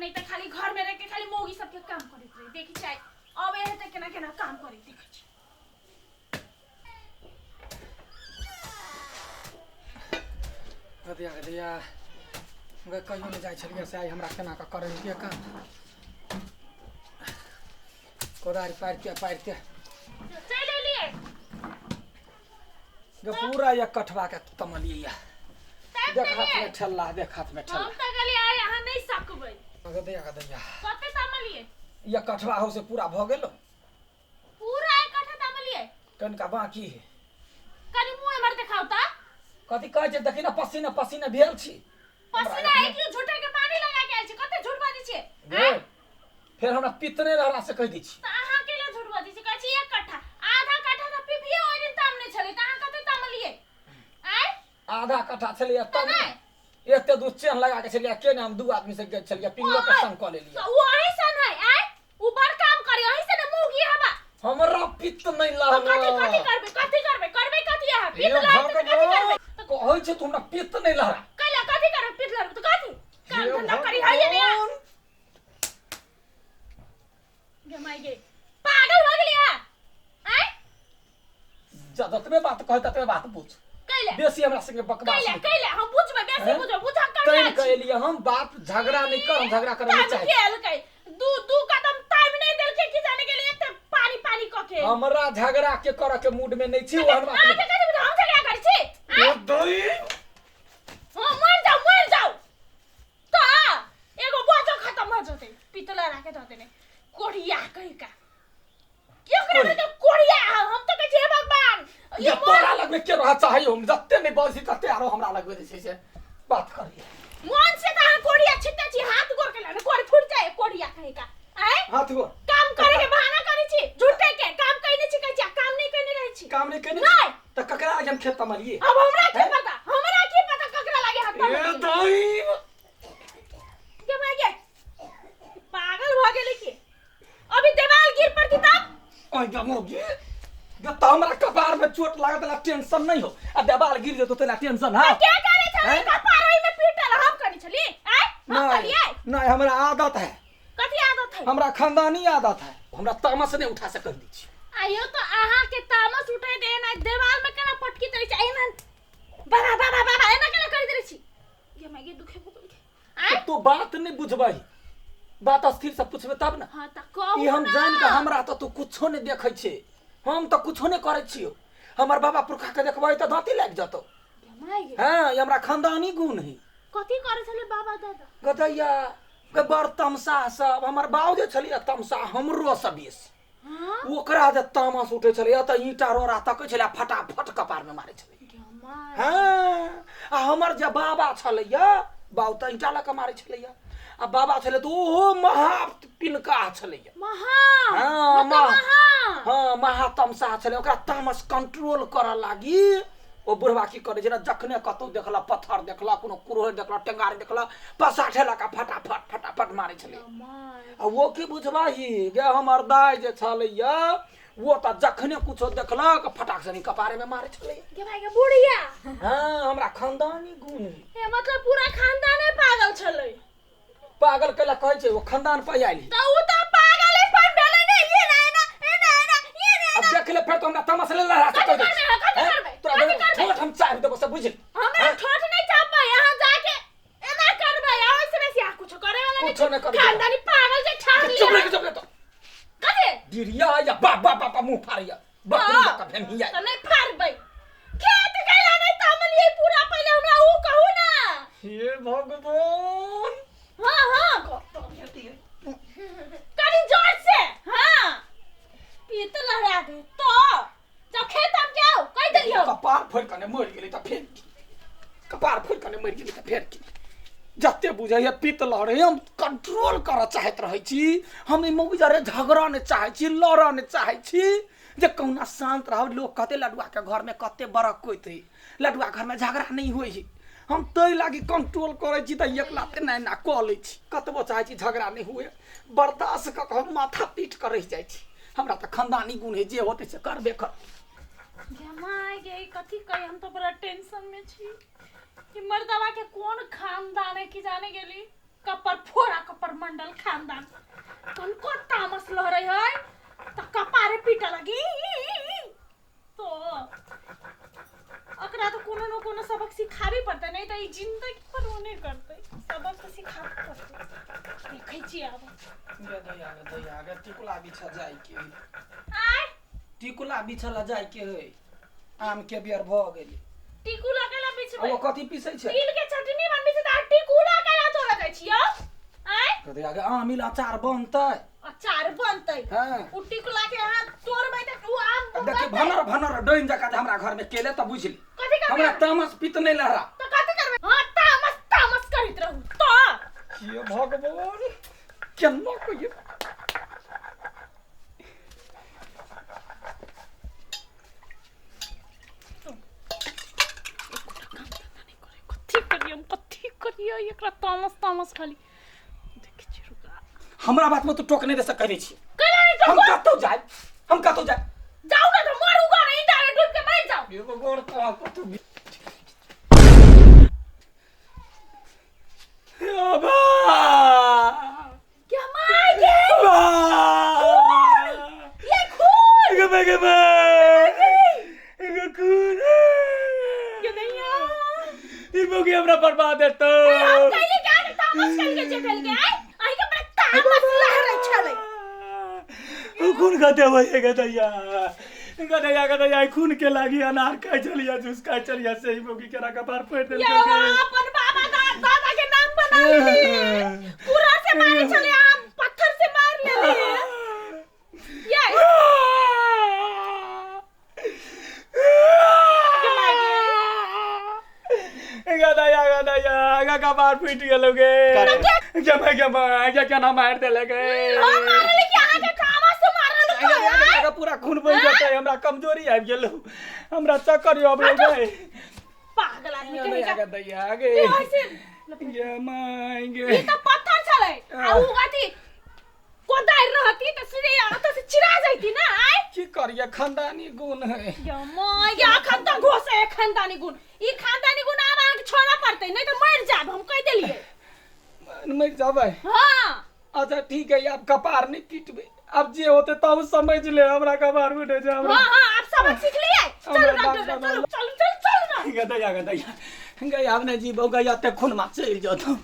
नहीं तो खाली घर में रह के खाली मौगी सबके काम करैत रही। देखी चाहे अब एहे त केना केना काम करै देखै छी। गदिया गदिया गे, कहियो नहि जाइ छलियै से आइ हमरा केना कऽ करै के काम। कोदारि पारिते पारिते चलि एलियै। गे पूरा एक कठवा के तमलियै या। तब देख हाथ गेलियै। में ठेला, देख हाथ में हम ठेला। तऽ गेलियै आइ अहाँ नहि सकबै। गदिया गदिया कते तमलियै? एक कठवा हो से पूरा भऽ गेलो। पूरा एक कट्ठा तमलियै? कनिका बाकी है। कनि मुँह एम्हर देखाउ तऽ। कथी कहै छै देखी ने, पसीना पसीना भेल छी। पसीना एक क्यों झूठे के पानी लगा के आयल छी? कते झूठ बाजै छियै? गे, फेर हमरा पित्त नहि रहला से कहि दै छी। तऽ अहाँ के लिए झूठ बाजै छी? कहै छी एक कट्ठा, आधा कट्ठा तऽ पीपीए ओहि दिन तामने छलै, तऽ अहाँ कते तामलियै? आँय? आधा कट्ठा छलैया तऽ तब नहि। एते दूर चेन लगा के छलियै के ने, हम दू आदमी से गेल छलियै, पिंगलो के संग कऽ लेलियै। तऽ उ अहीं सन है? आँय, उ बड़ काम करी, अहीं से ने मुँह हवा। हमरा पित्त नहि तऽ कथी कथी लहरा। करबै? कथी करबै? करबै कथी अहाँ? हे पित्त लहरतै तऽ कथी करबै? भगवान, कहै छै तू हमरा पित्त नहि लहरा। कैला कथी करबै? पित्त लहरबै तऽ कथी काम हे धंधा करी है नहीं? भगवान। गे माय गे, पागल भऽ गेलियै अहाँ? आँय? जतबे बात कहै ततबे बात बुझ। कैला? बेसी हमरा संगे बकवास कैला? नहि कर। कैला हम बुझबै बेसी? हैं? बुझबै, बुझऽ तैन करिया के छी। एलियै हम, बात झगड़ा नहि कर, हम झगड़ा करऽ नहि टाइम चाहै छी। केलकै दू दू कदम टाइम नहि देलकै कि जाने गेलै एते पानी पानी कऽ के। हमरा झगड़ा के करऽ के मूड में नहि छी, ओहन बात अहाँके नहि। कथी बुझ हम झगड़ा करै छी? आँय? ओ दई। हाँ, मरि जाउ मरि जाउ तऽ एगो बोझो खतम भऽ जेतै। पितला राखे धऽ देने कोढ़िया कहिका के ओकरा कोढ़ी। कहै कोढ़िया। हम तऽ कहै छी हे भगवान, ये ये तोरा लगमे के रह चाहै, हम जते नहि बजै तते आरो हमरा लगमे जे छै से बात करिए। मन से तऽ अहाँ कोढ़िया छिटने छी, हाथ गोड़ के लाने गोड़ फुटि जाय कोढ़िया कहिका। आँय? हाथ गो काम करे के बहाना करै छी, झूठे के काम कइने छी कहै छी, आ काम नहि कइने रहै छी। काम नहि केने नहि। छी तऽ ककरा आगे हम खेत तमलिए? अब हमरा की हैं? पता, हमरा की पता ककरा लागे हाथ ए तमलिए। दई। के भाई गे, पागल भऽ गेलै की? अभी देवाल गिर पड़ती तब? ओइ गमोगी गे, तऽ हमरा कपार में चोट लागत ला टेंशन नहीं हो, आ देवाल गिर जेतो तोला टेंशन है? के करे छलै हैं? कपार ओइ में पीटल? हम कनी छली? आँय, हम नहीं करियै? नहीं, हमरा आदत है। कथी आदत है? हमरा खानदानी आदत है, हमरा तामस नहीं उठा से कह दी छी। आइयो तो अहाँ के तामस उठे दे ना, देवाल में केना पटकी दे छी एना, बाबा बाबा बाबा एना केना करि दे छी? ये मैं ये दुखे भुगल के। आँय? तू बात नहीं बुझबही, बात स्थिर से पूछबे तब ना। हाँ तऽ कहू ई हम ना। जान के हमरा तऽ तू कुछो नहीं देखै छे, हम तऽ कुछो नहीं करै छियो। हमर बाबा पुरखा के देखबै तऽ दाँती लागि जतौ। ये माय गे। हाँ, ई हमरा खानदानी गुण है। कथी करै छलै बाबा दादा? गदैया के बड़ तमसा सब, हमर बाउ जे छलियै तमसा हमरो से बेसी। हाँ? ओकरा जे तामस उठै छलैया तऽ ईंटा रोड़ा तकै छलै, फटाफट कपार में मारै छलै। गे माय। हाँ, आ हमर जे बाबा छलैया, बाउ तऽ ईंटा लऽ कऽ मारै छलैया, आ बाबा छलै तऽ ओहो महा पिनका छलैया। महा? हाँ, मतलब महा। महा। हाँ, महा तमसा छलै। ओकरा तामस कंट्रोल करऽ लागी ओ बुढ़वा की करै छै ने, जखने कतौ देखलक, पत्थर देखलक, कोनो कुरहड़ि देखलक, टेंगारी देखलक, पसा लऽ कऽ फटाफट फटाफट मारै छलै। गे माय। आ वो की बुझबही गे, हमर दाइ जे छलैया वो तऽ जखने कुछो देखलक फटाक से कपारे में मारै छलै। गे भाई गे बुढ़िया। हाँ, हमरा खानदानी गुण है। ए मतलब पूरा खानदाने पागल छलै। पागल कैला कहै छै, ओ खानदान पर आयल है। तऽ उ तऽ पागले पर भेलै ने, ये ना एना एना एना ये ना। अब देख ले, फेर तो हमरा तमस ले लड़ा से कथी कहि दै करबै? कथी हैं? करबै? तोरा कथी देबो, करबै? ठोठ हम चाहि देबो से बुझल। हमरा हैं? ठोठ नहीं चापबै, अहाँ जाके एना करबै, आ ओइसे बेसी अहाँ कुछो करे वाला नहीं। कुछो नहि करै। खानदानी पागल जे ठान चुप लिया। रह, चुप रह तो। कथी? डिरिया या बाप बाप बाप मुंह फाड़िया बकरी हाँ। जकाँ भेनिया। तऽ नहि फाड़बै। खेत कैला नहि तामलियै पूरा, पहिले हमरा उ कहू ना। हे भगवान। हाँ हाँ, कनी जोर से। हाँ, पीत लहरा दे तो जब खेत हम जाओ कहि देलियौ। कपार फोड़ि कऽ ने मरि गेलै तऽ फेर की? कपार फोड़ि कऽ ने मरि गेलै तऽ फेर की? जते बुझैए पित्त लहरै, हम कंट्रोल करऽ चाहैत रहै छी। हम ई मौगी जरे झगड़ा नहि चाहै छी, लड़ऽ नहि चाहै छी, जे कहुना शान्त रहब। लोक कहतै लडुआके घरमे कते बरकैत हइ, लडुआ घरमे झगड़ा नहि होइ हइ। हम ताहि लागी कंट्रोल करै छी तऽ एक लाते एना एना कऽ लै छी। कतबो चाहै छी झगड़ा नहि हुए, बर्दाश्त कऽ कऽ हम माथा पीट कऽ रहि जाइ छी। हमरा तऽ खानदानी गुण हइ, जे होतै से करबे कर। गे my गे, कथी कही, हम तऽ बड़ा टेंशन में छी कि मर्दवा के कोन खानदान है कि जाने गेली कपर फोड़ा कपर। मंडल खानदान कनको तामस लहरै है त कपारे पीटे लगी तो एकरा तऽ कोनो न कोनो सबक सिखाबे पड़तै नहि तऽ ई जिंदगी पर ओ नहि करतै सबक तऽ सिखाबे पड़तै देखै छियै आब गे दैया गे दैया गे टिकुला बिछऽ जाय के है आय टिकुला बिछऽ ला जाय के है आम के बेर भऽ गेलै टिकुला केला आ बिछबै ओ कथी पीसै छै तिल के चटनी बनबै छै तऽ आर टिकुला केला तोड़ा जाइ छियौ आय गे दैया गे आमिल अचार बनतै अचार बनतै हाँ। उ टिकुला के अहाँ तोड़बै तऽ उ आम अब देखी बनतै। भनर भनर डोइन जकाँ जे हमरा घर में केले तऽ बुझली कथी करबै हमरा तामस पित नहीं लहरा तऽ कथी करबै हाँ तामस तामस करैत रहू तऽ हे भगवान केना कहिए कथी करियै हम कथी करियै एकरा तामस तामस खाली देखै छियै रुका हमरा बात में तू टोक नहीं दे सकै छी कैला नहीं हम टोकू कतौ जाए हम कतौ जाए जाउ ना तऽ मरू गा नहीं डाले डूब के मर जाउ हे भगवान कहाँ कतौ भी हे बाबा क्या मार गे बा ये खून गे बे गे बे गे खून ये नहीं आ ई बोगी हमरा बर्बाद हेतौ हम कैले के आगे तामस करके जे भेल के आय आइ के बड़ा तामस लहरै छलै उ खून कते होइ गदैया गदैया गदैया खून के लागी अनार खाइ चलिया जूस खाइ चलिया से ही बोगी केरा कपार फोड़ि ये देलकै अपन बाबा दादा के नाम बना लेली पूरा से मारे छलै आम पत्थर से मार लेली ये गदैया गदैया आगा कपार फूटि गेलौ गे गे गे गे केना मारि देलकै हम मारले कि अहाँ के तामस से मारल आगा पूरा खून बहि जेतै हमरा कमजोरी आबि गेलौ हमरा चक्कर आबि गेलै पागल आदमी कहीं का आगा दैया गे ये ऐसे गे माय गे ई तऽ पत्थर छलै आ उ अथी कोदारि रहती तऽ सीधे हाथ से चिरा जैती ना आय की करिए खानदानी गुण है या माय या अखन तऽ घोसे है खानदानी गुण ई खानदानी गुण आब अहाँके छोड़ऽ पड़तै नहि तऽ मरि जायब हम कहि देलियै मरि जाबै हाँ अच्छा ठीक है आब कपार नहीं पीटबै अब जे होते तब समझ ले हमरा कपार उठे छै हमरा हाँ हाँ आप सबक सीख लिए चलू हमरा डॉक्टर डॉक्टर चलू चलू चलू चलू ना गदैया गदैया गया आब नहि जीबौ गया ते खूनमा चलि जतौ